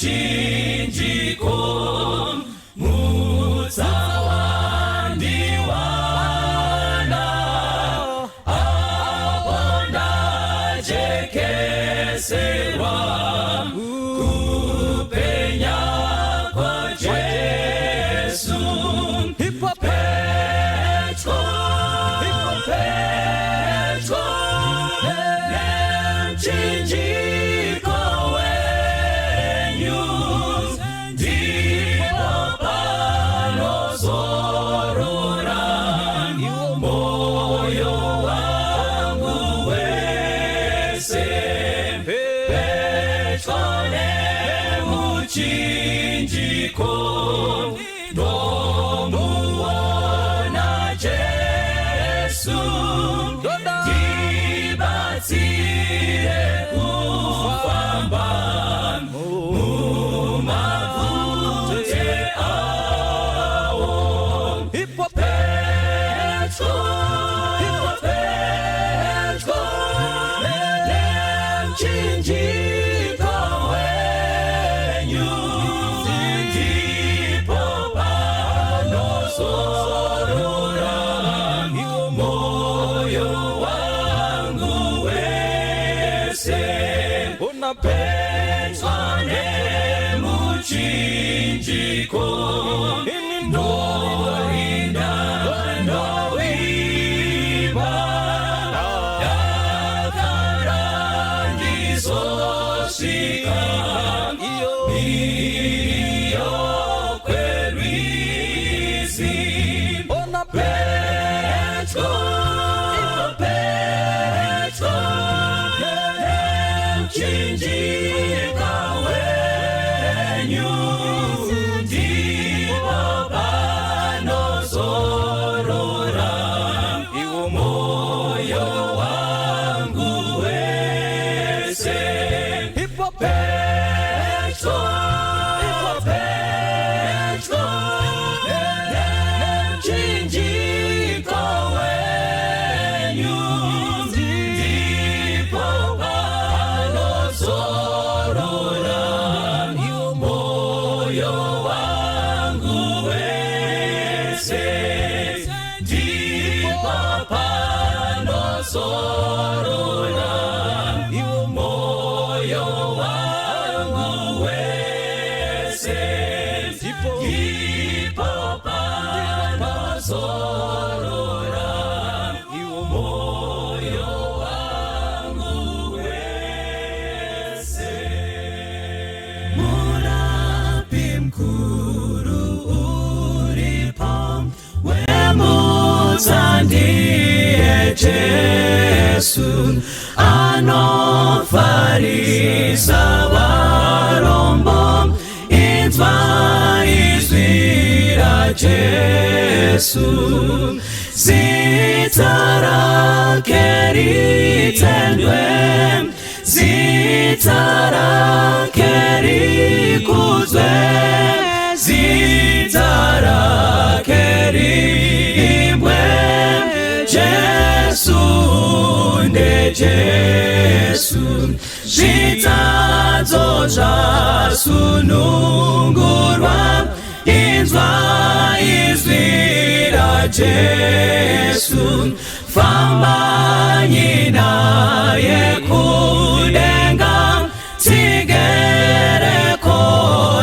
nemuchinjiko mutsa wandiwana apo ndajekeserwa kupenya kwaJesu. Pedyo, pedyo nemuchinjiko wenyu, ndipo panozorora moyo wangu wese. Pedyo nemuchinjiko ndomuona Jesu, ndibatsire kufamba mumabvute awo. Pedyo, pedyo nemuchinjiko wenyu, ndipo panozorora moyo wangu wese. Pedyo nemuchinjiko ndoinda, ndovimba, dakara ndizosvika mhiri kwerwizi. Pedyo, pedyo nemuchinjiko wenyu, ndipo panozorora moyo wangu wese. Pedyo, pedyo nemuchinjiko wenyu, ndipo panozorora moyo wangu wese, ndipo panozorora moyo wangu wese, ndipo panozorora moyo wangu wese. Murapi mukuru uripo wemutsa, ndiye Jesu, anofarisa varombo. Inzwa izwi raJesu, zita rake ritendwe, zita rake rikudzwe, zita rake riimbwe. Jesu ndeJesu, zvitadzo zvasunungurwa. Inzwa izwi raJesu, fambanyi naye kudenga, tigereko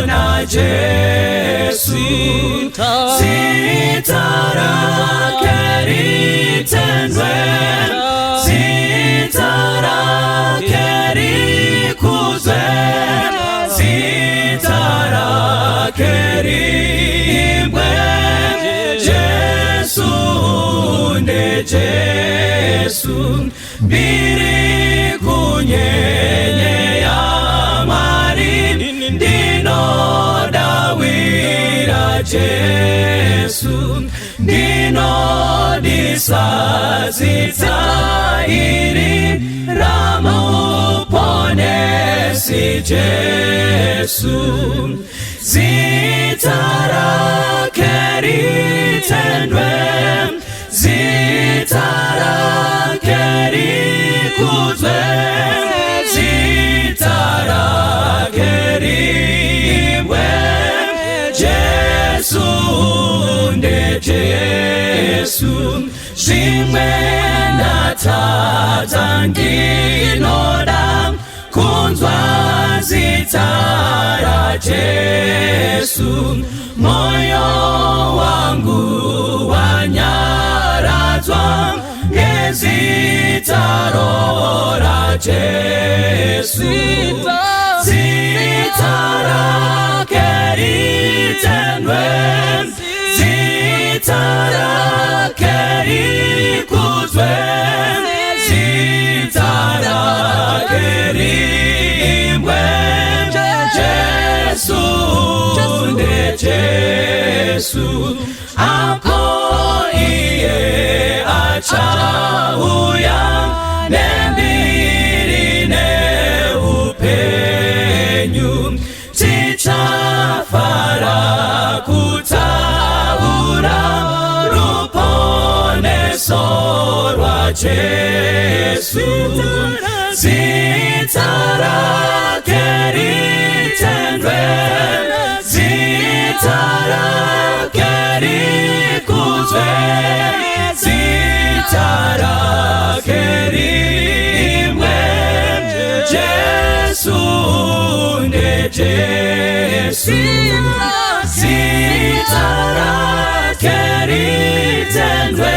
naJesu. Zita rake ritendwe, zita rake rikudzwe, zita rake riimbwe. Jesu ndeJesu, mbiri kunyenye yaMwari, ndinodawira Jesu, ndinodisa zita iri raMuponesi Jesu. Zita rake ritendwe, zita rake rikudzwe, zita rake riimbwe. Jesu zvimwe ndatadza ndinoda kunzwa zita raJesu moyo wangu wanyaradzwa ngezita raJesu zita rake ritendwe zita rake rikudzwe zita rake riimbwe Jesu ndeJesu apo iye achauya nembiri neupenyu tichafara kutaura ruponeso rwaJesu zita rake ritendwe zita rake rikudzwe zita rake riimbwe Jesu ndeJesu zita rake ritendwe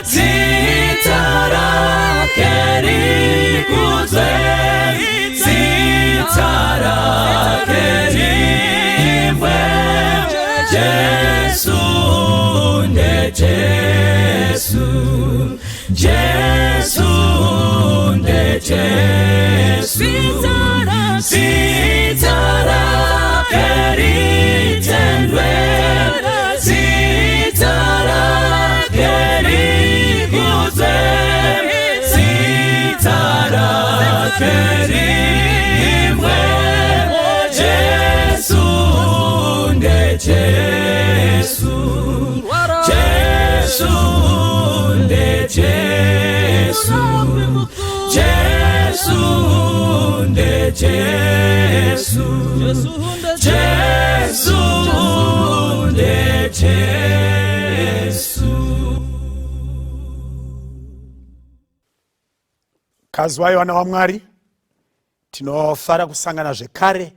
zita rake rikudzwe zita rake riimbwe Jesu ndeJesu Jesu ndeJesu zita rake ritendwe zita rake rikudzwe zita rake riimbwe Jesu ndeJesu Jesu ndeJesu Jesu ndeJesu Jesu ndeJesu Kaziwai vana vaMwari, tinofara kusangana zvekare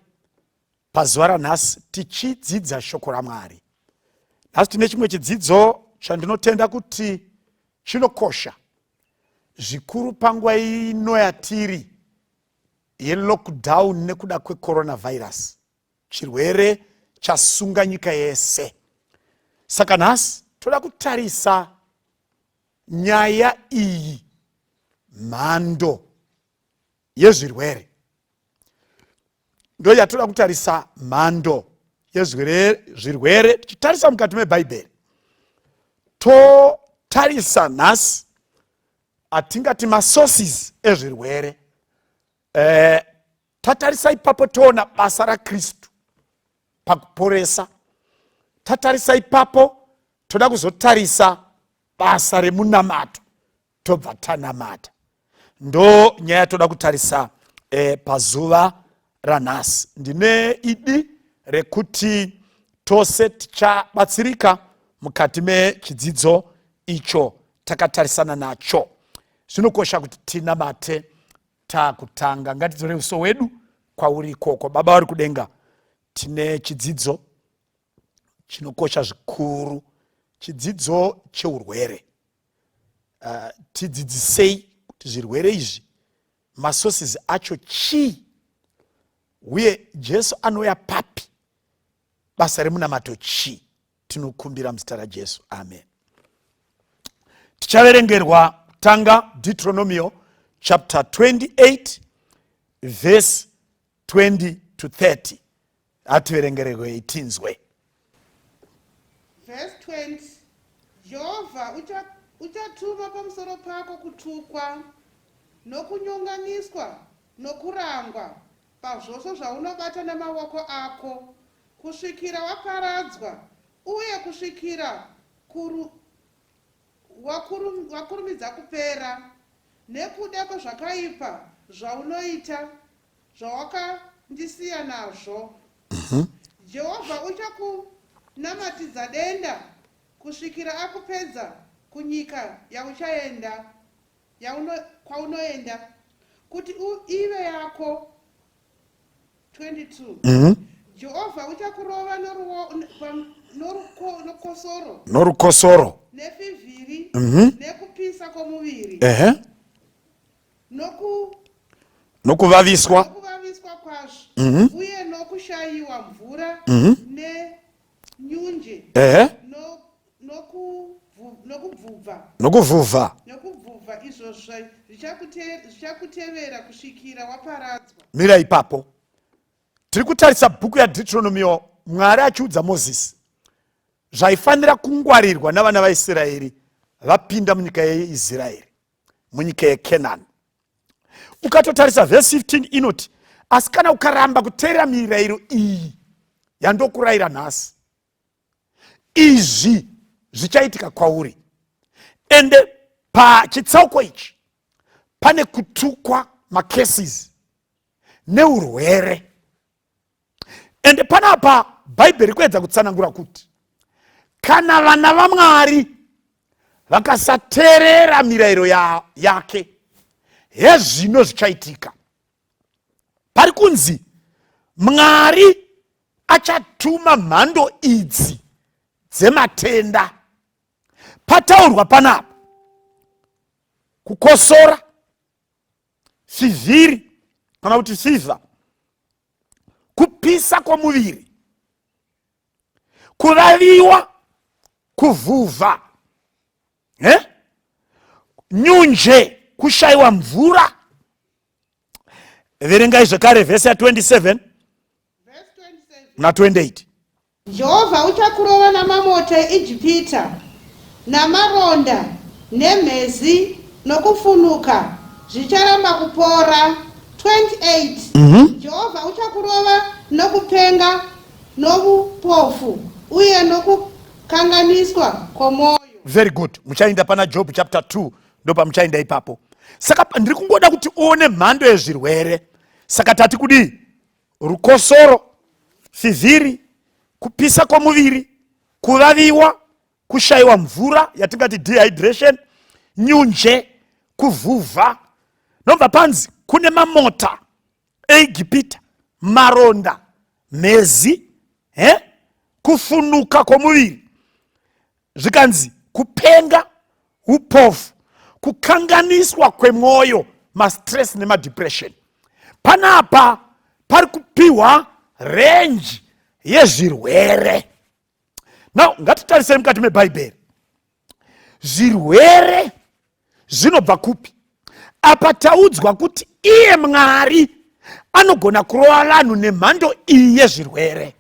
pazuva ranhasi tichidzidza shoko raMwari. Nhasi tine chimwe chidzidzo chandinotenda kuti chinokosha zvikuru panguva ino yatiri yelockdown nekuda kwecoronavirus, chirwere chasunga nyika yese. Saka nhasi toda kutarisa nyaya iyi, mhando yezvirwere. Ndo yatoda kutarisa, mhando yezvirwere, tichitarisa mukati mebhaibheri. Totarisa nhasi atingati masources ezvirwere. Tatarisa ipapo toona basa raKristu pakuporesa. Tatarisa ipapo toda kuzotarisa basa remunamato, tobva tanamata. Ndo nyaya toda kutarisa pazuva ranhasi. Ndine idi rekuti tose tichabatsirika mukati mechidzidzo icho takatarisana nacho. Zvinokosha kuti tinamate takutanga. Ngatidzore uso hwedu kwauri ikoko. Baba vari kudenga, tine chidzidzo chinokosha zvikuru, chidzidzo cheurwere. Tidzidzisei kuti zvirwere izvi masources acho chii, uye Jesu anouya papi, basa remunamato chii. Tinokumbira muzita raJesu, amen. Tichaverengerwa kutanga Deuteronomio chapter 28 verse 20 to 30. Ativerengererwei tinzwe. Verse 20. Jehovha uchatuma pamusoro pako kutukwa nokunyonganiswa nokurangwa pazvose zvaunobata namaoko ako, kusvikira waparadzwa uye kusvikira wakurumidza kupera, nekuda kwezvakaipa zvaunoita, zvawakandisiya nazvo. Jehovha uchakunamatidza denda kusvikira akupedza. kunyika yauchaenda yauno, kwaunoenda kuti u, ive yako 22 Jehovha uchakurova nokosoro Norukosoro. Nefivhiri nekupisa kwomuviri Nokuvaviswa. Nokuvaviswa kwazvo uye nokushayiwa mvura nenyunje nokubvubva. Nokuvhuvha. Nokubvubva, izvo zvichakutevera kusvikira waparadzwa. Mira ipapo. Tiri kutarisa bhuku yaDeuteronomio, Mwari achiudza Mozisi zvaifanira kungwarirwa navana vaIsraeri vapinda munyika yeIsraeri, munyika yeKenani. Ukatotarisa vhesi 15 inoti, asi kana ukaramba kuteerera mirayiro iyi yandokurayira nhasi, izvi zvichaitika kwauri. Ende pachitsauko ichi pane kutukwa, macases neurwere. Ende panapa Bhaibheri kuedza kutsanangura kuti kana vana vaMwari vakasateerera mirayiro yake, hezvino zvichaitika. Pari kunzi Mwari achatuma mhando idzi dzematenda. Pataurwa panapa kukosora, fivhiri kana kuti fivha, kupisa kwomuviri, kuvaviwa, kuvhuvha, eh? Nyunje, kushayiwa mvura. Verengai zvekare vhesi ya27 Verse 27. Na28. Jehovha uchakurova namamota eIjipita, namaronda, nemhezi, nokufunuka, zvicharamba kupora. 28 Jehovha uchakurova nokupenga, noupofu, uye nokukanganiswa kwomwoyo. Very good. Muchaenda pana Job chapter 2, ndopamuchaenda ipapo. Saka ndiri kungoda kuti uone mhando yezvirwere. Saka tati kudii? Rukosoro, fivhiri, kupisa kwomuviri, kuvaviwa, kushayiwa mvura yatingati dehydration, nyunje, kuvhuvha. Nobva panzi kune mamota eIgipita, maronda, mhezi, he, kufunuka kwomuviri, zvikanzi kupenga, upofu, kukanganiswa kwemwoyo, mastress nemadepression. Panapa pari kupiwa renji yezvirwere. Now ngatitarisei mukati meBhaibheri, zvirwere zvinobva kupi? Apa taudzwa kuti iye Mwari anogona kurova vanhu nemhando iyi yezvirwere.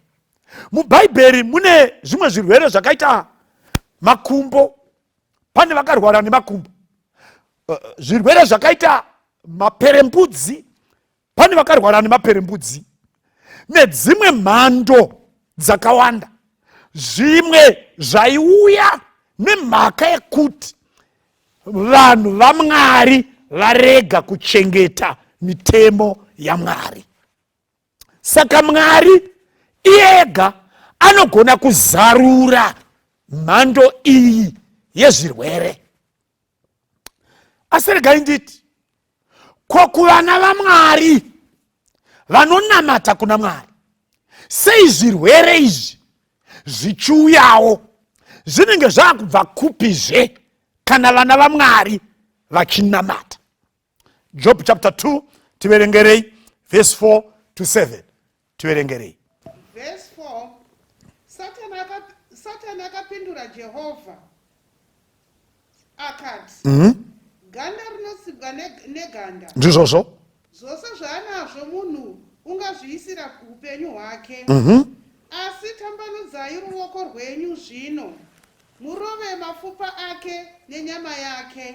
MuBhaibheri mune zvimwe zvirwere zvakaita makumbo, pane vakarwara nemakumbo. Zvirwere zvakaita maperembudzi, pane vakarwara nemaperembudzi, nedzimwe mhando dzakawanda. Zvimwe zvaiuya nemhaka yekuti vanhu vaMwari varega kuchengeta mitemo yaMwari. Saka Mwari iyega anogona kuzarura mhando iyi yezvirwere. Asi regai nditi, ko kuvana vaMwari vanonamata kuna Mwari, sei zvirwere izvi zvichiuyawo? Zvinenge zvaakubva kupizve kana vana vaMwari vachinamata? Job chapter 2, tiverengerei verse 4 to 7, tiverengerei. Verse 4. Satani akapindura Jehovha akati, Ganda rinotsibwa neganda. Ndizvozvo. Zvose zvaanazvo munhu ungazviisira upenyu hwake. Asi tambanudzai ruoko rwenyu zvino, murove mapfupa ake nenyama yake.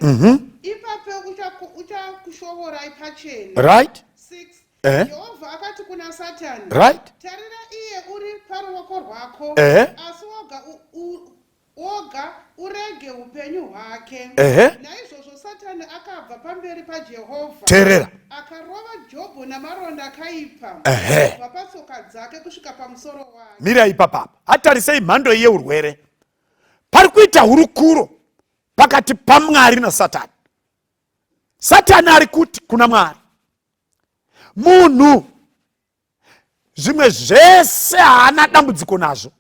Ipapo uchakushovorai pachena. 6 Jehovha akati kuna Satani, Tarira, iye uri paruoko rwako, asi woga woga urege upenyu hwake. Naizvozvo Satani akabva pamberi paJehovha. Teerera. Akarova Jobho namaronda akaipa kubva patsoka dzake kusvika pamusoro wake. Mira ipapapa. Hatarisei mhando yeurwere. Pari kuita hurukuro. pakati pamwari nasatani. Satani ari kuti kuna Mwari, munhu zvimwe zvese haana dambudziko nazvo.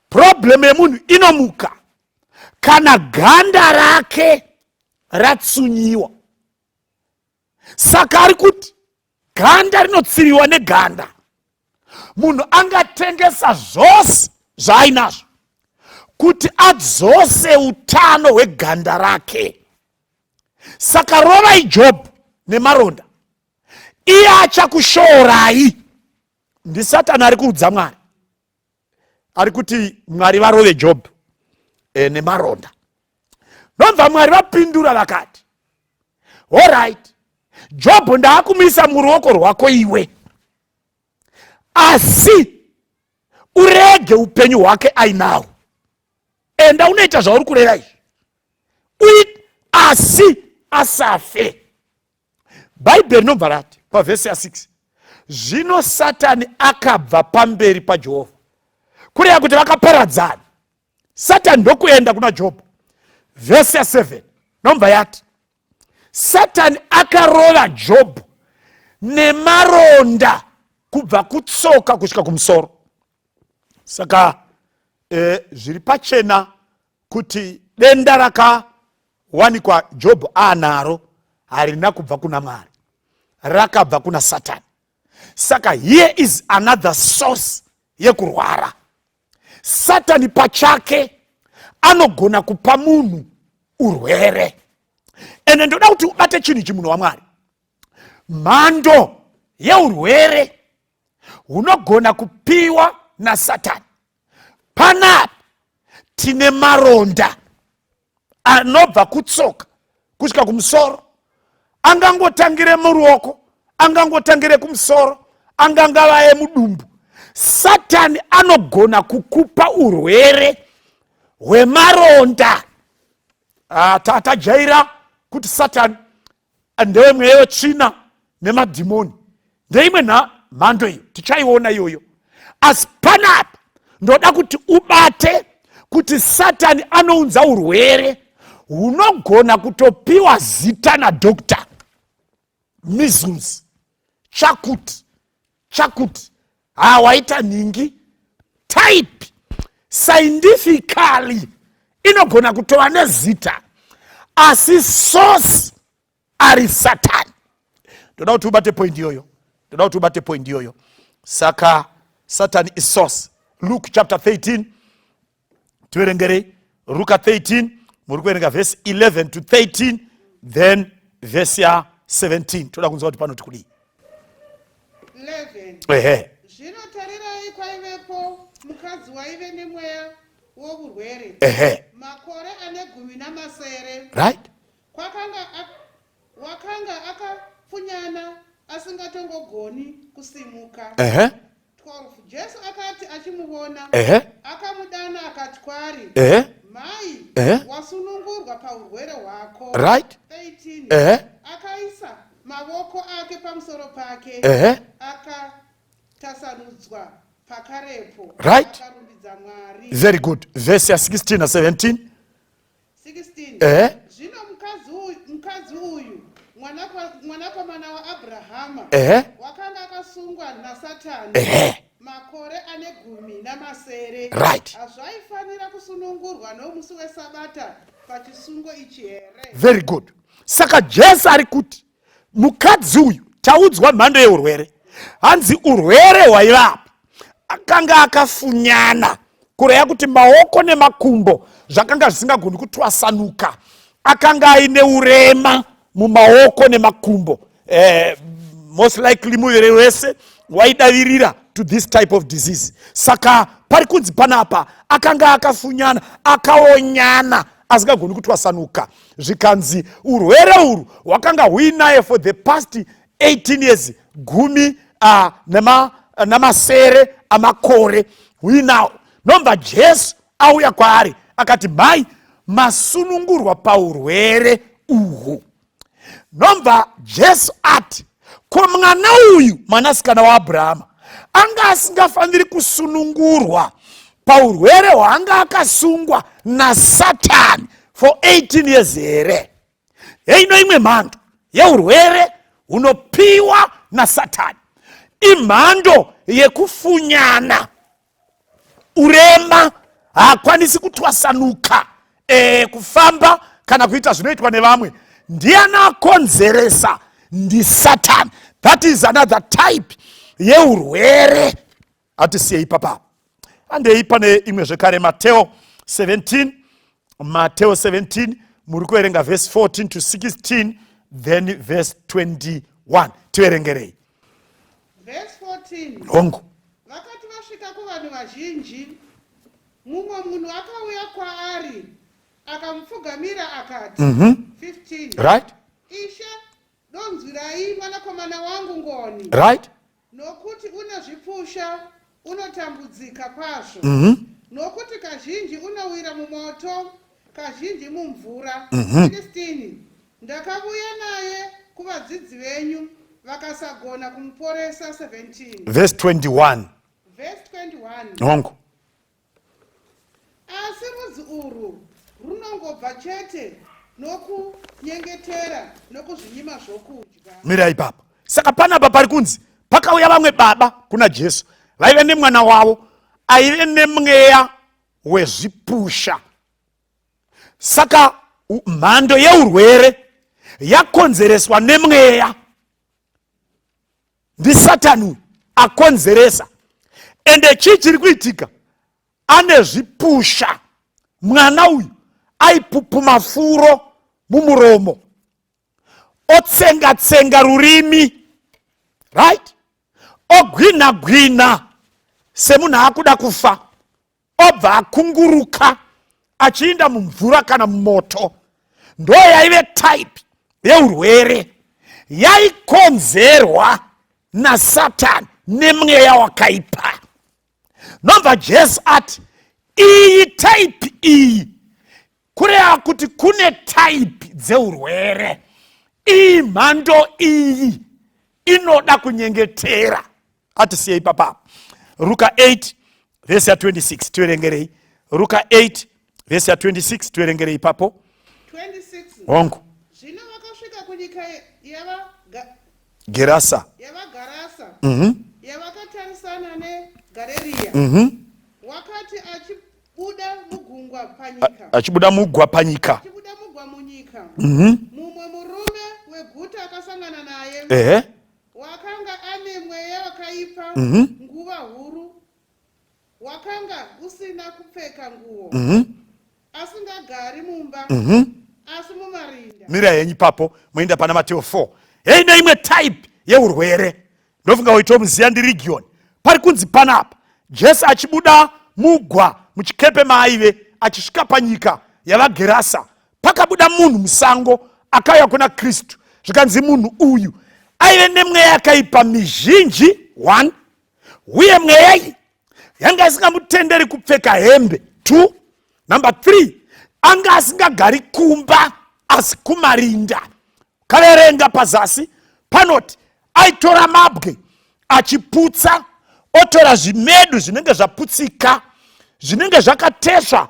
Problem yemunhu inomuka kana ganda rake ratsunyiwa. Saka ari kuti ganda rinotsiriwa neganda. Munhu angatengesa zvose zvaainazvo kuti adzose utano hweganda rake. Saka rovai Jobhu nemaronda, iye achakushoorai. NdiSatani ari kuudza Mwari, ari kuti Mwari varove Jobhu nemaronda. Nobva Mwari vapindura vakati, Alright, Jobhu ndaakumuisa muruoko rwako iwe, asi urege upenyu hwake ainawo. Enda unoita zvauri kureva izvi, asi asafe. Bhaibheri rinobva rati pavhesi ya6, zvino Satani akabva pamberi paJehovha, kureva kuti vakaparadzana. Satani ndokuenda kuna Jobho. Vhesi ya7 nobva yati Satani akarova Jobho nemaronda kubva kutsoka kusvika kumusoro. Saka zviri pachena kuti denda rakawanikwa Jobho aanaro harina kubva kuna Mwari, rakabva kuna Satani. Saka here is another source yekurwara. Satani pachake anogona kupa munhu urwere. Ende ndoda kuti ubate chinhu ichi, munhu waMwari. Mhando yeurwere hunogona kupiwa naSatani. Panapa tine maronda anobva kutsoka kusvika kumusoro, angangotangire muruoko, angangotangire kumusoro, angangava emudumbu. Satani anogona kukupa urwere hwemaronda. Tajaira kuti Satani ndewe mweya wetsvina nemadhimoni, ndeimwe mhando iyo tichaiona iyoyo. Asi panapa ndoda kuti ubate kuti Satani anounza urwere hunogona kutopiwa zita nadoctor, measles, chakuti chakuti, hawaita nhingi type, scientifically inogona kutova nezita, asi source ari Satani. Ndoda kuti ubate point iyoyo, ndoda kuti ubate point iyoyo. Saka Satani is source. Luke chapter 13, tiverengerei Luka 13, muri kuverenga verse 11 to 13, then verse ya 17. Toda kunzwa kuti panoti kudii. 11. Ehe. Zvino tarirai, kwaivepo mukadzi waive nemweya wourwere makore ane 17. Wakanga akapfunyana asingatongogoni kusimuka. 12 Jesu akati achimuvona, akamudana akati kwaari, Mai, wasunungurwa paurwere hwako. 13 Akaisa mavoko ake pamusoro pake, akatasanudzwa pakarepo, akarumbidza Mwari. Very good. Verse ya 16 na 17. 16 Zvino mukadzi uyu mwanakomana waAbrahama, wakanga akasungwa naSatani makore ane 17, hazvaifanira kusunungurwa nomusi weSabata pachisungo ichi here? Very good. Saka Jesu ari kuti mukadzi uyu, taudzwa mhando yeurwere, hanzi urwere hwaivapa akanga akafunyana, kureva kuti maoko nemakumbo zvakanga zvisingagoni kutwasanuka, akanga aine urema mumaoko nemakumbo. Most likely muviri wese waidavirira to this type of disease. Saka pari kunzi panapa akanga akafunyana, akaonyana, asingagoni kutwasanuka. Zvikanzi urwere urwu hwakanga huinaye for the past 18 years, gumi namasere amakore huinawo. Nobva Jesu auya kwaari akati, mhai, masunungurwa paurwere uhu. Nobva Jesu ati, ko mwana uyu mwanasikana waAbrahama anga asingafaniri kusunungurwa paurwere hwaanga akasungwa naSatani? for 18 years here? Heino imwe mhando yeurwere hunopiwa nasatani, imhando yekufunyana urema, haakwanisi kutwasanuka, kufamba kana kuita zvinoitwa nevamwe. Ndiani akonzeresa? Ndisatani. That is another type yeurwere. Hatisiyei papa, handei pane imwe zvekare. Mateo 17, Mateo 17, muri kuverenga verse 14 to 16, then verse 21. Tiverengerei. Verse 14. Hongu. Vakati vasvika kuvanhu vazhinji, mumwe munhu akauya kwaari, akamupfugamira, akati, 15, "Ishe, donzwirai mwanakomana wangu ngoni, nokuti une zvipusha, unotambudzika kwazvo, nokuti kazhinji unowira mumoto, kazhinji mumvura. 16 Ndakavuya naye kuvadzidzi venyu, vakasagona kumuporesa." 17. Verse 21. Verse 21. Hongu. "Asi rudzi urwu runongobva chete nokunyengetera nokuzvinyima zvokudya." Mira ipapo. Saka panapa pari kunzi pakauya vamwe baba kuna Jesu, vaive nemwana wavo aive nemweya wezvipusha. Saka mhando yeurwere yakonzereswa nemweya, ndisatani uyu akonzeresa. Ende chii chiri kuitika? Ane zvipusha. Mwana uyu aipupuma furo mumuromo, otsenga tsenga rurimi, right, ogwina gwina semunhu akuda kufa, obva akunguruka achiinda mumvura kana mumoto. Ndo yaive type yeurwere yaikonzerwa nasatani nemweya wakaipa. Nobva Jesu ati iyi type iyi, kureva kuti kune type dzeurwere, iyi mhando iyi inoda kunyengetera. Atisiyei papapo. Ruka 8 vhesi ya26, tiverengerei. Ruka 8 vhesi ya26, tiverengerei ipapo. 26. Hongu. Zvino vakasvika kunyika Gerasa. yavaGarasa, yavakatarisana neGareriya. Wakati achibuda mugungwa panyika, Achibuda mugwa panyika, achibuda mugwa munyika, mumwe murume weguta akasangana naye, wakanga ane mweya wakaipa nguva huru, wakanga usina kupfeka nguo, asingagari mumba, asi mumarinda. Mira henyu ipapo, moenda pana Mateo 4. Hei neimwe type yeurwere, ndofunga waitomuziya, ndiRegion. Pari kunzi panapa Jesu achibuda mugwa, muchikepe maaive, achisvika panyika yavaGerasa, pakabuda munhu musango akauya kuna Kristu. Zvikanzi munhu uyu aive nemweya yakaipa mizhinji, 1, uye mweya iyi yanga isingamutenderi kupfeka hembe, 2, number 3, anga asingagari kumba asi kumarinda. Kaverenga pazasi panoti aitora mabwe achiputsa, otora zvimedu zvinenge zvaputsika, zvinenge zvakatesva,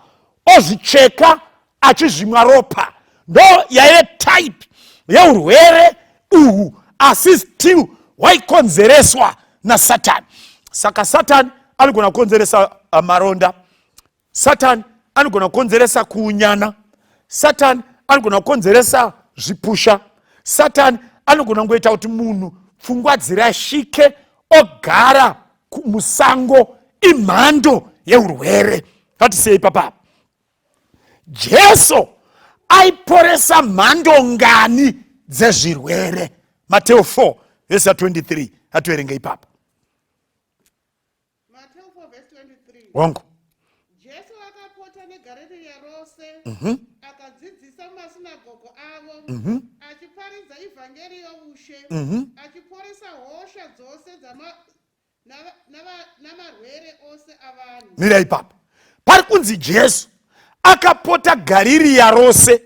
ozvicheka achizvimwa ropa. Ndo yaive type yeurwere uhu, asi still hwaikonzereswa nasatani. Saka Satani anogona kukonzeresa maronda, Satani anogona kukonzeresa kuunyana, Satani anogona kukonzeresa zvipusha, Satani anogona kungoita kuti munhu pfungwa dzirashike, ogara musango. Imhando yeurwere. Ngatisiyei papapa. Jesu aiporesa mhando ngani dzezvirwere? Mateo 4 vhesi ya23, ativerenge ipapo. Mateo 4 verse 23. Hongu. Jesu akapota neGarireya rose, akadzidzisa mumasinagogo avo, achiparidza ivhangeri youshe, achiporesa hosha dzose namarwere ose avanhu. Mira ipapo. Pari kunzi Jesu akapota Gaririya rose.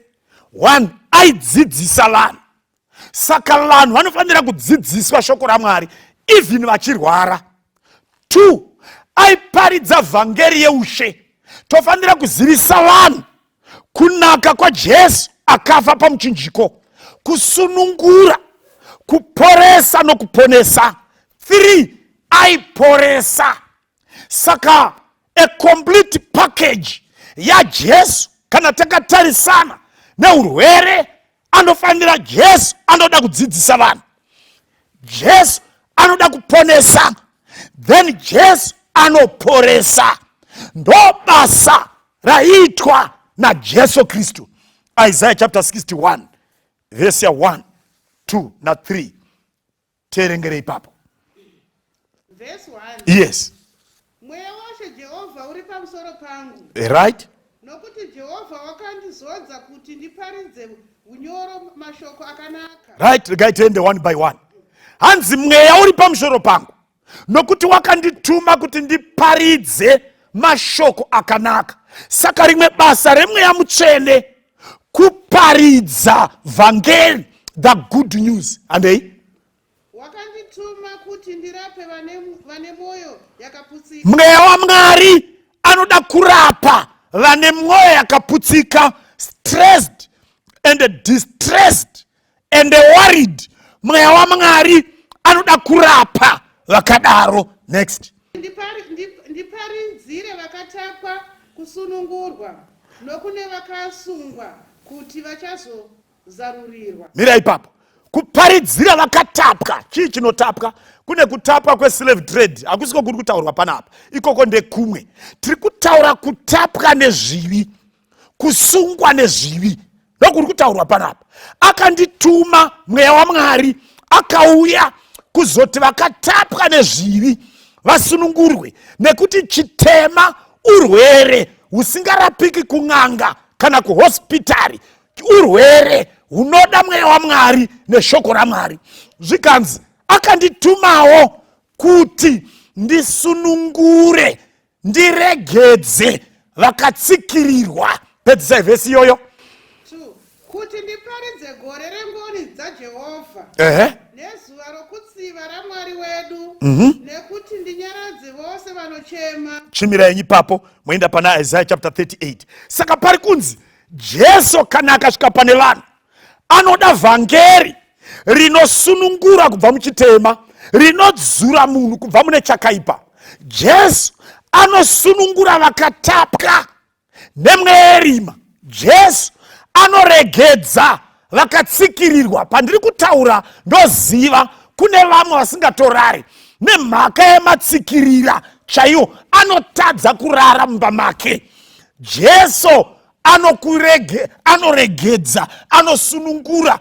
1, aidzidzisa vanhu. Saka vanhu vanofanira kudzidziswa shoko raMwari even vachirwara. 2, aiparidza vhangeri yeushe. Tofanira kuzivisa vanhu. Kunaka kwaJesu akafa pamuchinjiko, kusunungura, kuporesa nokuponesa. 3 aiporesa. Saka a complete package yaJesu kana takatarisana neurwere, anofanira Jesu anoda kudzidzisa vanhu, Jesu anoda kuponesa, then Jesu anoporesa. Ndo basa raiitwa naJesu Kristu. Isaiah chapter 61 verse ya 1, 2 na3, teerengere ipapo. Verse 1. Yes. Mweya waShe Jehovha uri pamusoro pangu. Right. Nokuti Jehovha wakandizodza kuti ndiparidze unyoro mashoko akanaka. Right, regai tiende one by one. Hanzi mweya uri pamusoro pangu nokuti wakandituma kuti ndiparidze mashoko akanaka. Saka rimwe basa remweya mutsvene kuparidza vhangeri, the good news. Handei. Wakandituma kuti ndirape vane mwoyo yakaputsika. Mweya waMwari anoda kurapa vane mwoyo yakaputsika, stressed and distressed and worried. Mweya waMwari anoda kurapa vakadaro. Next. Ndiparidzire vakatapwa kusunungurwa, nokune vakasungwa kuti vachazozarurirwa. Mira ipapo. Kuparidzira vakatapwa. Chii chinotapwa? Kune kutapwa kweslave trade, hakusiko kuri kutaurwa panapa, ikoko ndekumwe. Tiri kutaura kutapwa nezvivi, kusungwa nezvivi, ndokuri kutaurwa panapa. Akandituma mweya waMwari akauya kuzoti vakatapwa nezvivi vasunungurwe, nekuti chitema urwere husingarapiki kun'anga kana kuhospitari, urwere hunoda mweya waMwari neshoko raMwari. Zvikanzi akanditumawo kuti ndisunungure, ndiregedze vakatsikirirwa. Pedzisai vhesi iyoyo. 2 kuti ndiparidze gore rengoni dzaJehovha, nezuva rokutsiva raMwari wedu, nekuti ndinyaradze vose vanochema. Chimirai ipapo, moenda pana Isaiah chapter 38. Saka pari kunzi Jesu kana akasvika pane vanhu anoda vhangeri rinosunungura kubva muchitema, rinodzura munhu kubva mune chakaipa. Jesu anosunungura vakatapwa nemweya yerima. Jesu anoregedza vakatsikirirwa. Pandiri kutaura ndoziva kune vamwe vasingatorari nemhaka yematsikirira chaiwo, anotadza kurara mumba make. Jesu anoregedza, anosunungura,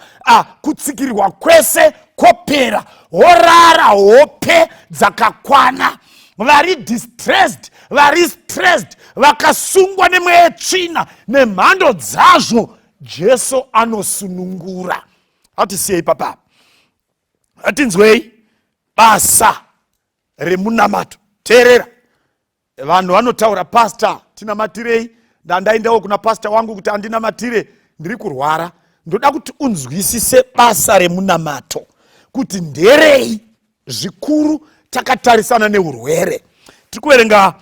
kutsikirirwa kwese kopera, horara hope dzakakwana. Vari distressed, vari stressed, vakasungwa nemweya yetsvina nemhando dzazvo, Jesu anosunungura. Atisiyei papa, atinzwei basa remunamato. Teerera, vanhu vanotaura, "Pastor, tinamatirei." Ndandaendawo kuna pastor wangu kuti andinamatire, ndiri kurwara. Ndoda kuti unzwisise basa remunamato kuti nderei, zvikuru takatarisana neurwere. Tiri kuverenga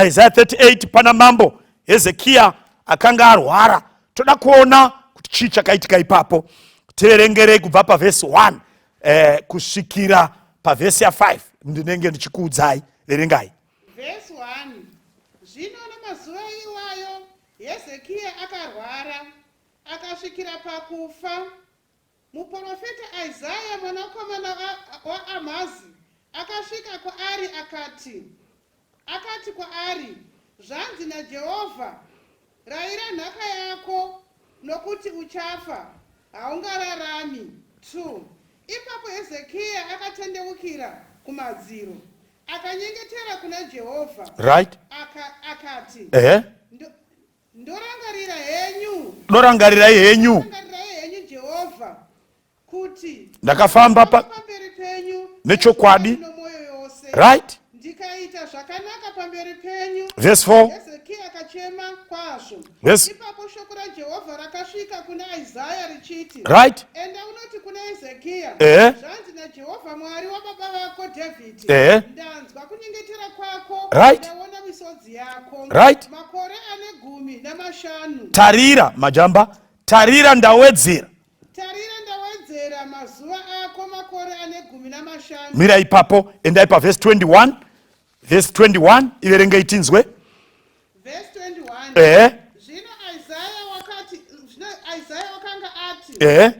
Isaiah 38 pana mambo Hezekiya akanga arwara. Toda kuona kuti chii chakaitika ipapo. Tiverengerei kubva pavhesi 1 kusvikira pavhesi ya5, ndinenge ndichikuudzai. Verengai. Vhesi 1. Zvino namazuva iwayo Hezekiya akarwara, akasvikira pakufa. Muprofita Isaya mwanakomana waAmazi akasvika kwaari akati kwaari, "Zvanzi naJehovha: Rayira nhaka yako, nokuti uchafa, haungararami." 2 Ipapo Hezekiya akatendeukira kumadziro, akanyengetera kuna Jehovha, akati, "Ndorangarira henyu, Dorangarirai henyu, rangarirai henyu Jehovha, kuti ndakafamba pamberi penyu nechokwadi, nomwoyo yose, ndikaita zvakanaka pamberi penyu." Verse 4. Hezekiya akachema kwazvo. Ipapo shoko raJehovha rakasvika kuna Isaya richiti, "Enda unoti kuna Hezekiya, Zvanzi naJehovha Mwari wababa vako Dhavhidhi, ndanzwa kunyengetera kwako, ndaona misodzi yako. Makore ane gumi 15. Tarira majamba, tarira ndawedzera. Tarira ndawedzera mazuva ako makore ane 15. Mira ipapo, endai pavhesi 21. Vhesi 21 iverengei tinzwe. Vhesi 21. Ehe. Zvino Isaya wakati, zvino Isaya wakanga ati, Ehe.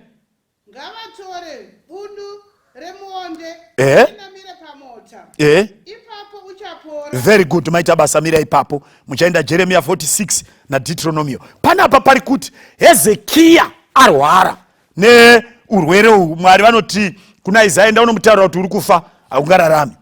Ngavatore bundu remuonde Ehe. rinamire pamota. Ehe. Ipapo uchapora. Very good, maita basa, mira ipapo. Muchaenda Jeremiah 46 naDeuteronomio. Panapa pari kuti Hezekiya arwara neurwere uhu. Mwari vanoti kuna Isaya, enda unomutaurira kuti uri kufa, haungararami.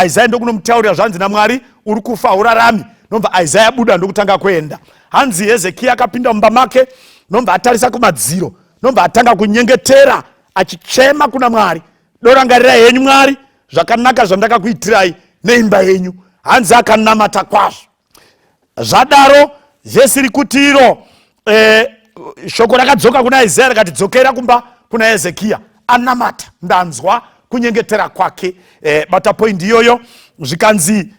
Isaya ndokunomutaurira zvanzi naMwari, uri kufa, haurarami. Nobva Isaya abuda ndokutanga kuenda. Hanzi Hezekiya akapinda mumba make, nobva atarisa kumadziro, nobva atanga kunyengetera achichema kuna Mwari, dorangarirai henyu Mwari zvakanaka zvandakakuitirai neimba yenyu. Hanzi akanamata kwazvo. Zvadaro vhesi rikuti iro shoko rakadzoka kuna Isaya rikati, dzokera kumba kuna Hezekiya, anamata, ndanzwa kunyengetera kwake. Bata point iyoyo. Zvikanzi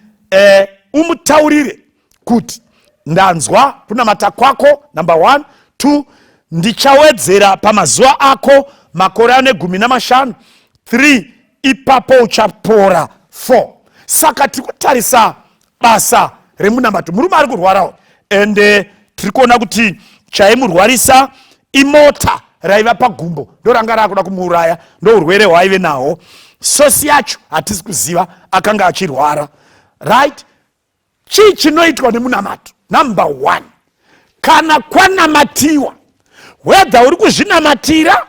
umutaurire kuti ndanzwa kunamata kwako, number 1. 2, ndichawedzera pamazuva ako makore ane 15. 3, ipapo uchapora. 4, saka tiri kutarisa basa remunamato. Murume ari kurwarawo, ende tiri kuona kuti chaimurwarisa imota raiva pagumbo, ndoranga raakuda kumuuraya, ndo urwere hwaive nahwo. Source yacho hatisi kuziva, akanga achirwara, right? Chii chinoitwa nemunamato? Number 1, kana kwanamatiwa, whether uri kuzvinamatira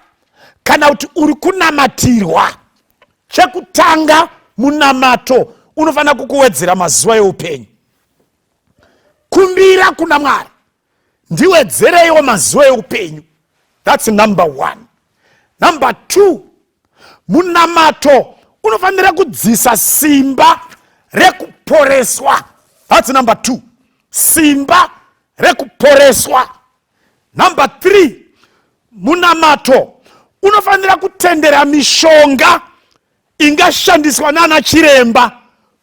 kana kuti uri kunamatirwa, chekutanga munamato unofanira kukuwedzera mazuva eupenyu. Kumbira kuna Mwari, ndiwedzereiwo mazuva eupenyu. That's number 1. Number 2, munamato unofanira kudzisa simba rekuporeswa. That's number 2, simba rekuporeswa. Number 3, munamato unofanira kutendera mishonga ingashandiswa nana chiremba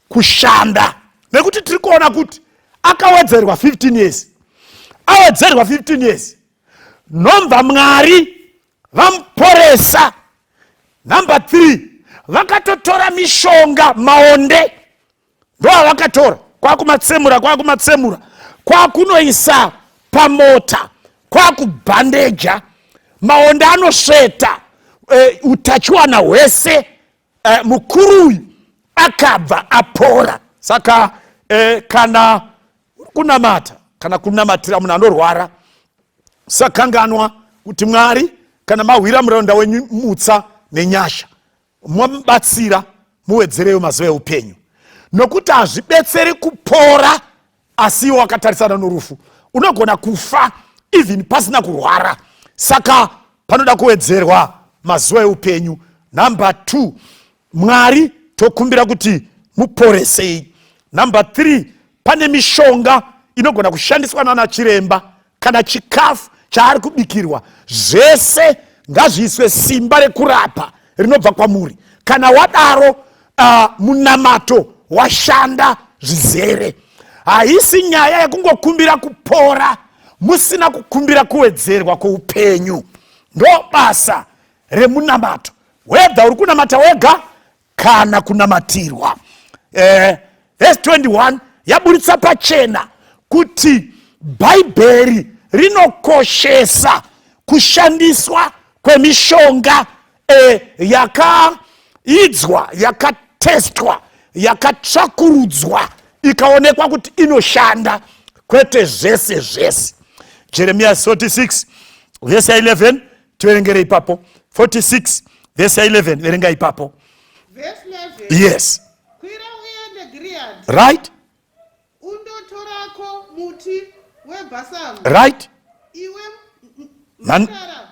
kushanda, nekuti tiri kuona kuti akawedzerwa 15 years. Awedzerwa 15 years, nobva Mwari vamuporesa. Number 3, vakatotora mishonga, maonde ndoavakatora, kwakumatsemura, kwakumatsemura, kwakunoisa pamota, kwakubhandeja. Maonde anosveta utachiwana hwese. Mukuru uyu akabva apora. Saka kana uri kunamata kana kunamatira munhu anorwara, sakanganwa kuti Mwari, kana mahwira muranda wenyu mutsa nenyasha, mamubatsira, muwedzereyo mazuva eupenyu, nokuti hazvibetseri kupora asi iwe wakatarisana norufu. Unogona kufa even pasina kurwara. Saka panoda kuwedzerwa mazuva eupenyu. Number 2, Mwari tokumbira kuti muporesei. Number 3, pane mishonga inogona kushandiswa nana chiremba kana chikafu chaari kubikirwa, zvese ngazviiswe simba rekurapa rinobva kwamuri. Kana wadaro, munamato washanda zvizere. Haisi nyaya yekungokumbira kupora musina kukumbira kuwedzerwa kweupenyu. Ndo basa remunamato, whether uri kunamata wega kana kunamatirwa. Verse 21 yaburitsa pachena kuti Bhaibheri rinokoshesa kushandiswa kwemishonga yakaidzwa, yakatestwa, yakatsvakurudzwa, ikaonekwa kuti inoshanda, kwete zvese zvese. Jeremiah 46 verse 11, tiverengere ipapo. 46 verse 11, verenga ipapo. Verse 11. Yes. Kwira uende Gilead. Undotorako muti webhasamu. Iwe mhandara.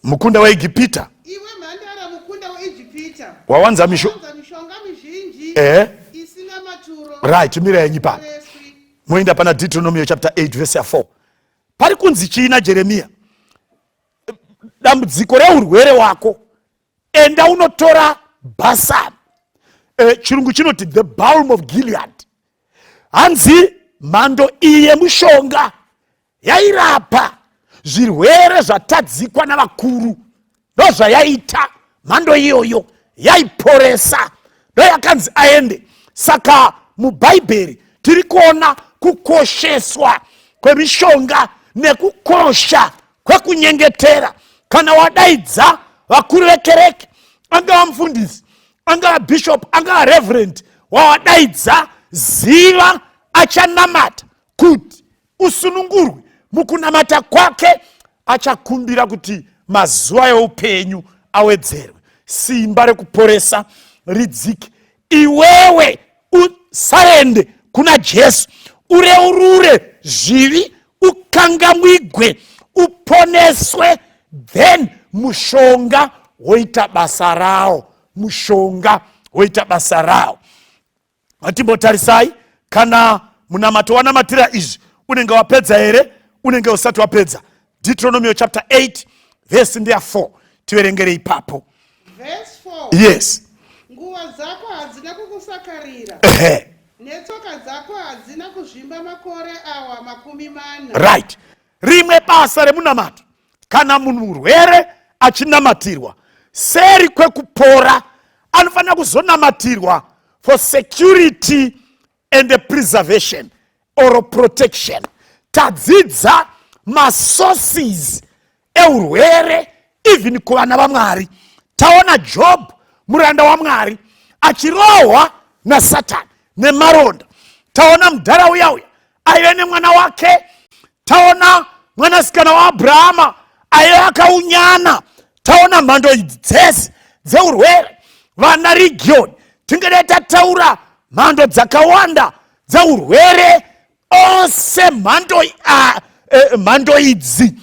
Mukunda weEgipita. Iwe mhandara mukunda weEgipita. Wawanza Wawanza mishonga mizhinji isina maturo. Right, mira yenyu pano. Reswi. Moenda pana Deuteronomy chapter 8 verse 4. Pari kunzi chii naJeremiya? Dambudziko reurwere wako, enda unotora bhasamu. Chirungu chinoti the balm of Gilead. Hanzi Mhando iyi yemushonga yairapa zvirwere zvatadzikwa navakuru, ndozvayaita mhando iyoyo, yaiporesa, ndoyakanzi aende. Saka muBhaibheri tiri kuona kukosheswa kwemishonga nekukosha kwekunyengetera. Kana wadaidza vakuru vekereke, angava mufundisi, angava bishop, angava reverend, wawadaidza, ziva achanamata kuti usunungurwe. Mukunamata kwake achakumbira kuti mazuva eupenyu awedzerwe, simba rekuporesa ridzike, iwewe usarende kuna Jesu, ureurure zvivi, ukangamwigwe, uponeswe. Then mushonga woita basa rawo, mushonga woita basa rawo. Atimbotarisai, kana munamato wanamatira izvi, unenge wapedza here? Unenge usati wapedza. Deuteronomio chapter 8, vhesi ndeya 4, tiverengere ipapo. Verse 4. Yes. Nguva dzako hadzina kukusakarira, netsoka dzako hadzina kuzvimba makore awa 40. Right. Rimwe basa remunamato, kana munhu murwere achinamatirwa, seri kwekupora anofanira kuzonamatirwa for security and preservation or protection. Tadzidza masources eurwere even kuvana vaMwari. Taona Job, muranda waMwari, achirohwa naSatani nemaronda. Taona mudhara uya uya aive nemwana wake. Taona mwanasikana waAbrahama aive akaunyana. Taona mhando idzi dzese dzeurwere, vana region. Tingadai tataura mhando dzakawanda dzeurwere ose mhando, mhando idzi.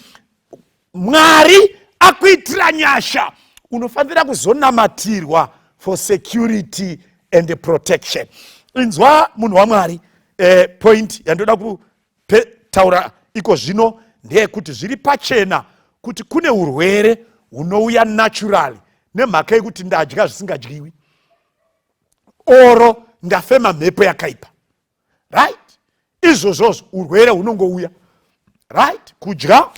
Mwari akuitira nyasha, unofanira kuzonamatirwa for security and protection. Inzwa, munhu waMwari, point yandoda kutaura iko zvino ndeyekuti zviri pachena kuti kune urwere hunouya naturally nemhaka yekuti ndadya zvisingadyiwi oro ndafema mhepo yakaipa, right? Izvozvozvo urwere hunongouya, right? Kudya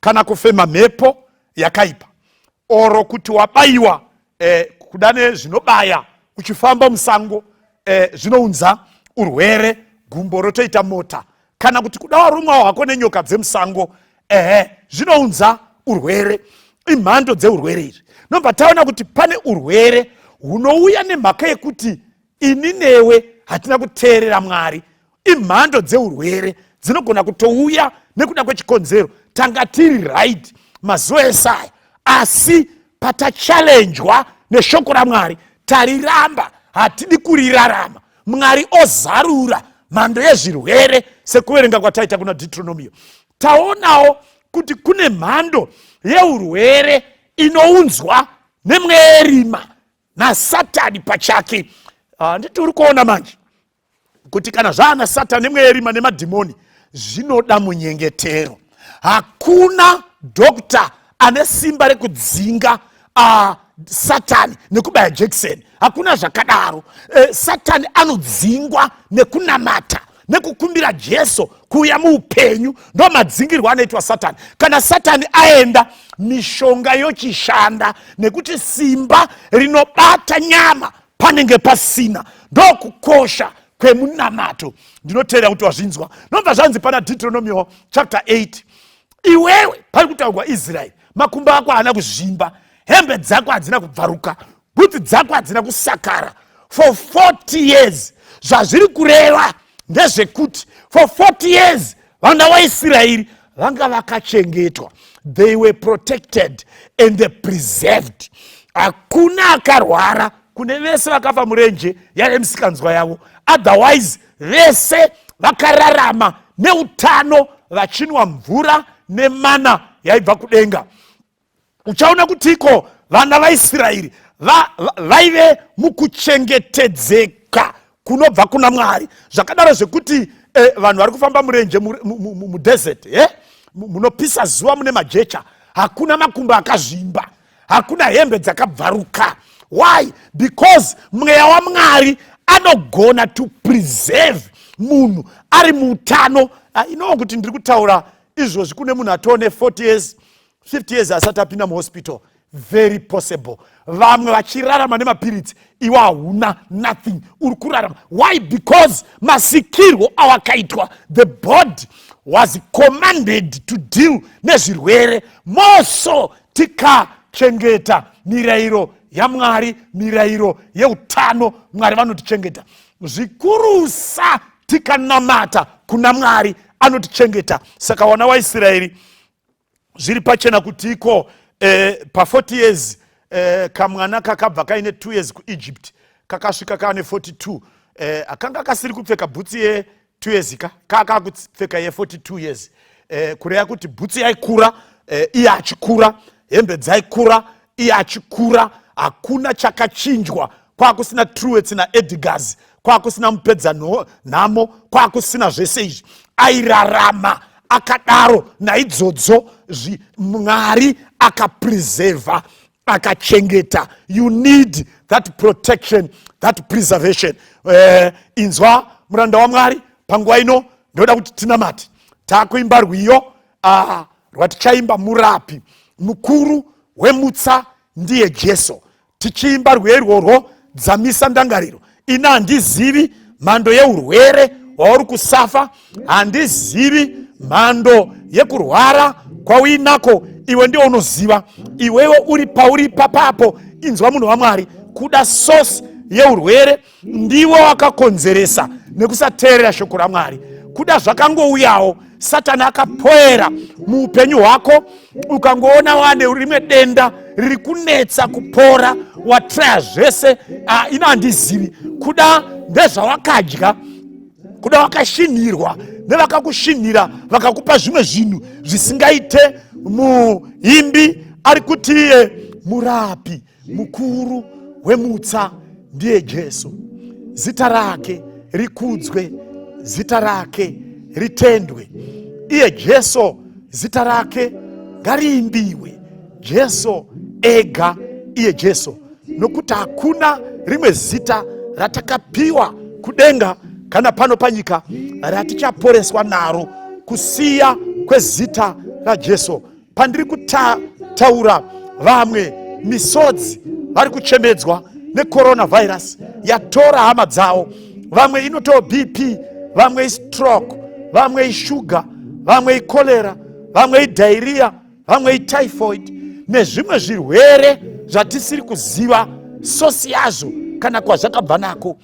kana kufema mhepo yakaipa, oro kuti wabayiwa kuda nezvinobaya uchifamba musango, zvinounza urwere, gumbo rotoita mota, kana kuti kuda warumwa hwako nenyoka dzemusango, ehe, zvinounza urwere. Imhando dzeurwere izvi. Nobva taona kuti pane urwere hunouya nemhaka yekuti ini newe hatina kuteerera Mwari. Imhando dzeurwere dzinogona kutouya nekuda kwechikonzero tanga tiri right mazuva esaya, asi patachallenjwa neshoko raMwari tariramba, hatidi kurirarama, Mwari ozarura mhando yezvirwere sekuverenga kwataita kuna Deuteronomio. Taonawo kuti kune mhando yeurwere inounzwa nemweerima naSatani pachake. Handiti uri kuona manje kuti kana zvaana Satani nemweerima nemadhimoni, zvinoda munyengetero? Hakuna doctor ane simba rekudzinga Satani nekubaya jekiseni, hakuna zvakadaro. Satani anodzingwa nekunamata, nekukumbira Jesu kuuya muupenyu. Ndo madzingirwo anoitwa Satani. Kana Satani aenda, mishonga yochishanda, nekuti simba rinobata nyama panenge pasina. Ndokukosha kwemunamato. Ndinoteera kuti wazvinzwa. Nobva zvanzi pana Deuteronomio chapter 8, iwewe, pari kutaurwa Israeri, makumbo ako haana kuzvimba, hembe dzako hadzina kubvaruka, bhutsi dzako hadzina kusakara for 40 years. Zvazviri kureva ndezvekuti for 40 years vana vaIsraeri vanga vakachengetwa. They were protected and preserved. Hakuna akarwara kune vese vakafa murenje, yaive misikanzwa yavo. Otherwise vese vakararama neutano, vachinwa mvura nemana yaibva kudenga. Uchaona kuti iko vana vaIsraeri vaive mukuchengetedzeka kunobva kuna Mwari zvakadaro zvekuti vanhu vari kufamba murenje, mudesert, munopisa zuva, mune majecha, hakuna makumbo akazvimba, hakuna hembe dzakabvaruka. Why? Because mweya waMwari anogona to preserve. Munhu ari muutano, ah, inowo kuti ndiri kutaura izvozvi kune munhu atone 40 years, 50 years asati apinda muhospital. Very possible. Vamwe vachirarama nemapiritsi, iwe hauna nothing, uri kurarama. Why? Because masikirwo awakaitwa, the body was commanded to deal nezvirwere. More so tikachengeta mirayiro yaMwari, mirayiro yeutano, Mwari vanotichengeta zvikurusa. Tikanamata kuna Mwari, anotichengeta. Saka wana waIsraeri, zviri pachena kuti iko pa40 years, kamwana kakabva kaine 2 years kuEgypt kakasvika kaane 42, akanga kasiri kupfeka bhutsi ye2 years, ka kakakupfeka ye42 years, kureva kuti bhutsi yaikura iye achikura, hembe dzaikura iye achikura. Hakuna chakachinjwa. Kwakusina Truworths naEdgars, kwakusina mupedza nhamo, kwakusina zvese izvi. Airarama akadaro. Naidzodzo Mwari akapreserva, akachengeta. You need that protection, that preservation. Inzwa muranda waMwari, panguva ino ndoda kuti tinamate. Taakuimba rwiyo rwatichaimba, "Murapi mukuru wemutsa ndiye Jesu." Tichiimba rwiyo irworwo, dzamisa ndangariro. Ina handizivi mhando yeurwere hwauri kusafa, handizivi mhando yekurwara kwauinako, iwe ndiwo unoziva. Iwewe uri pauri papapo. Inzwa munhu waMwari, kuda source yeurwere ndiwo wakakonzeresa nekusateerera shoko raMwari. Kuda zvakangouyawo, Satani akapoera muupenyu hwako. Ukangoona wane rimwe denda riri kunetsa kupora, watraya zvese, ino handizivi. Kuda ndezvawakadya, kuda wakashinhirwa nevakakushinhira, vakakupa zvimwe zvinhu zvisingaite. Muimbi ari kuti iye murapi mukuru wemutsa ndiye Jesu. Zita rake rikudzwe, zita rake ritendwe. Iye Jesu, zita rake ngariimbiwe. Jesu ega, iye Jesu, nokuti hakuna rimwe zita ratakapiwa kudenga kana pano panyika ratichaporeswa naro kusiya kwezita raJesu. Pandiri kutaura, vamwe misodzi vari kuchemedzwa necoronavirus yatora hama dzavo. Vamwe inotoo BP, vamwe istroke, vamwe ishuga, vamwe icholera, vamwe idiarrhoea, vamwe ityphoid nezvimwe zvirwere zvatisiri kuziva source yazvo kana kwazvakabva nako.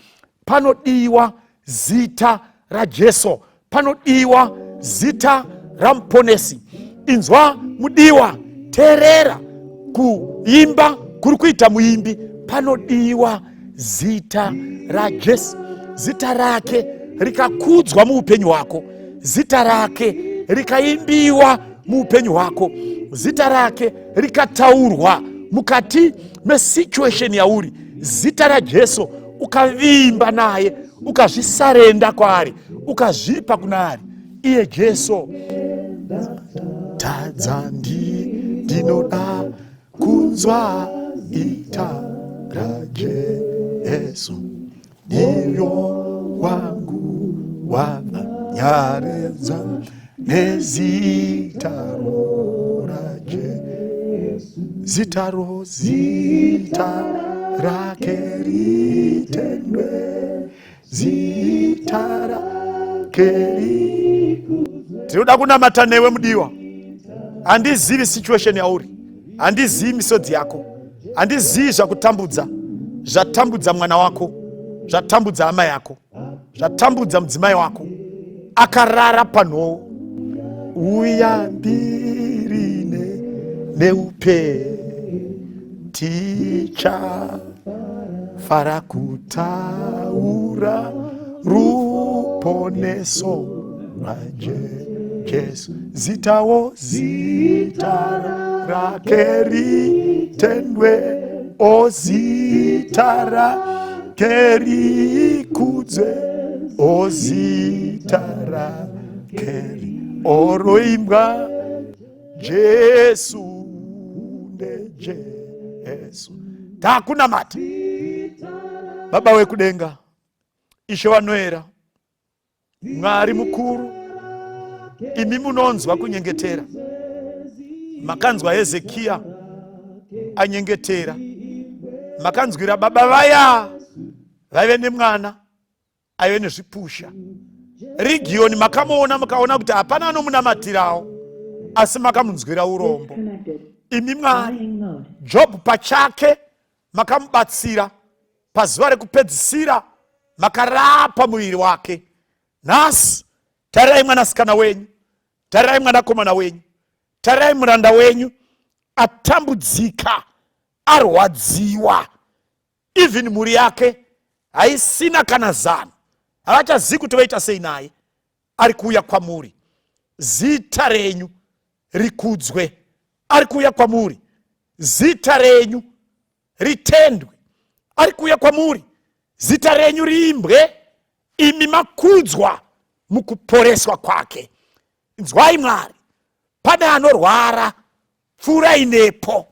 Panodiwa zita raJesu, panodiwa zita raMuponesi. Inzwa mudiwa, teerera kuimba kuri kuita muimbi. Panodiwa zita raJesu. Zita rake rikakudzwa muupenyu hwako, zita rake rikaimbiwa muupenyu hwako, zita rake rikataurwa mukati mesituation yauri, zita raJesu, ukavimba naye, ukazvisurrender kwaari, ukazvipa kuna ari iye Jesu. Tadza ndinoda kunzwa ita raJesu, ndiyo wangu wavanyaredza nezitaro raJesu. Zitaro, zita rake ritendwe, zita rake. Tinoda kunamata newe mudiwa. Handizivi situation yauri, handizivi misodzi yako, handizivi zvakutambudza, zvatambudza mwana wako, zvatambudza hama yako, zvatambudza mudzimai wako akarara panhoo. Uyambirine neupe tichafara kutaura ruponeso rwaJesu. Zitawo, zita rake ritendwe, o zita rake rikudzwe, o zita rake oroimbwa. Jesu ndeJesu. Takunamata. Baba wekudenga, Ishe vanoera. Mwari mukuru, imi munonzwa kunyengetera. Makanzwa Hezekiya anyengetera, makanzwira baba vaya vaive nemwana aive nezvipusha. Rigiyoni makamuona, mukaona kuti hapana anomunamatirawo, asi makamunzwira urombo. Imi Mwari, Jobhu pachake makamubatsira pazuva rekupedzisira, makarapa muviri wake. Nhasi tarirai mwanasikana wenyu, tarirai mwanakomana wenyu, tarirai muranda wenyu atambudzika, arwadziwa, even mhuri yake haisina kana zano, havachazivi kuti voita sei naye. Ari kuuya kwamuri, zita renyu rikudzwe. Ari kuuya kwamuri, zita renyu ritendwe. Ari kuuya kwamuri, zita renyu riimbwe. Imi makudzwa mukuporeswa kwake. Inzwai Mwari, pane anorwara, pfuurai nepo.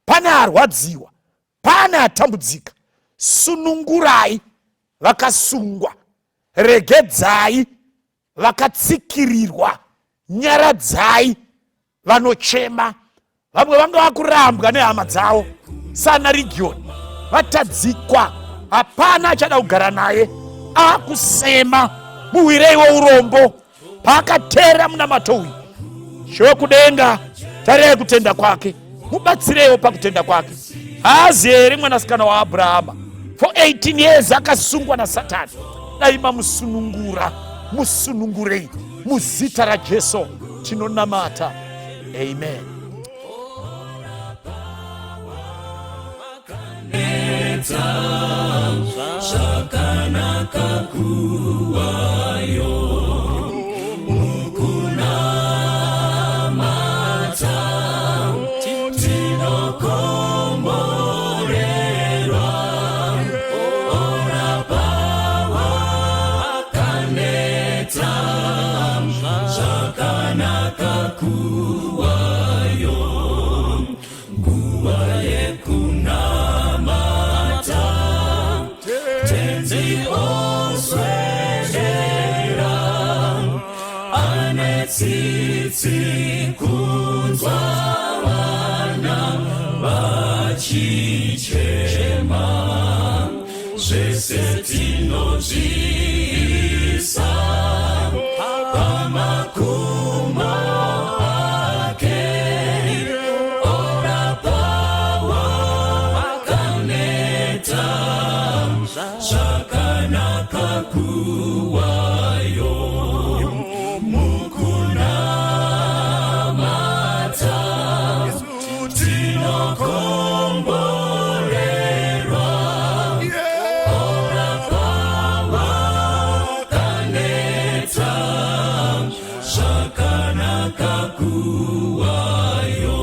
Pane arwadziwa, pane atambudzika, sunungurai vakasungwa, regedzai vakatsikirirwa, nyaradzai vanochema. Vamwe vanga vakurambwa nehama dzavo sana Region, vatadzikwa, hapana achada kugara naye, akusema. Muwireiwo urombo paakatera munamato uyu. Shewekudenga, tarirai kutenda kwake, mubatsireiwo pakutenda kwake. Haazi here mwanasikana waAbrahama? For 18 years akasungwa naSatani. Dai mamusunungura, musunungurei muzita raJesu tinonamata, amen. Zvakanaka kuwayo mukunamata, tinokomborerwa. Orapa wakaneta, zvakanaka kuwayo nguva yekunamata. Tenzi oswedera, ane tsitsi kunzwa vana vachichema. Zvese tinozviisa pamakumbo ake. Orapa wakaneta, zvakanaka kuwayo mukunamata, tinokomborerwa. Orapa wakaneta, zvakanaka kuwayo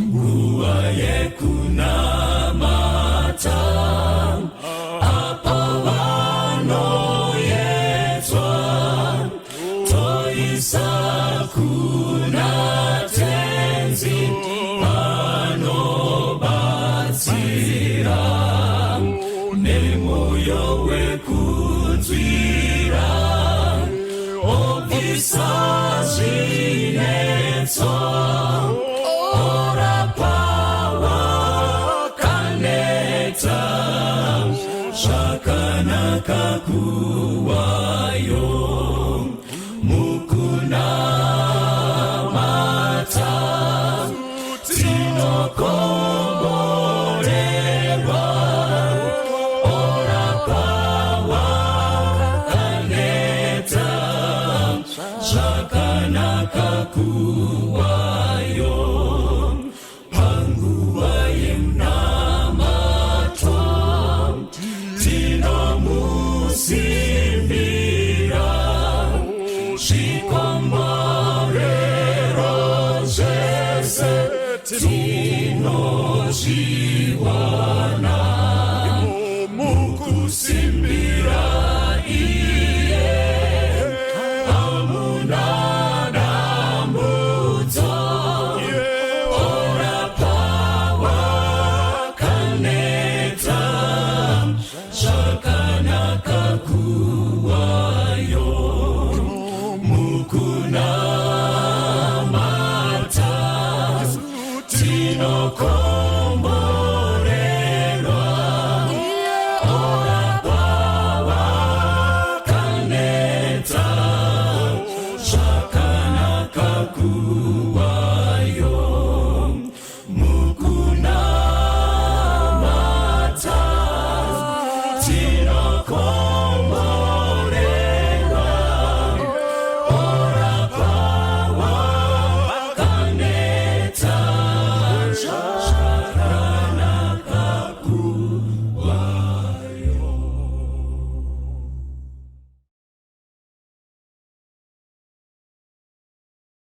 nguva yekunamata. Apo vanoyedzwa, toisa kuna Tenzi, anobatsira nemwoyo wekunzwira, obvisa zvinetso. Orapa wakaneta, zvakanaka kuwayo mukunamata, tinokomborerwa. Orapa wakaneta, zvakanaka kuwayo panguva yemunamato. Tinomusimbisa.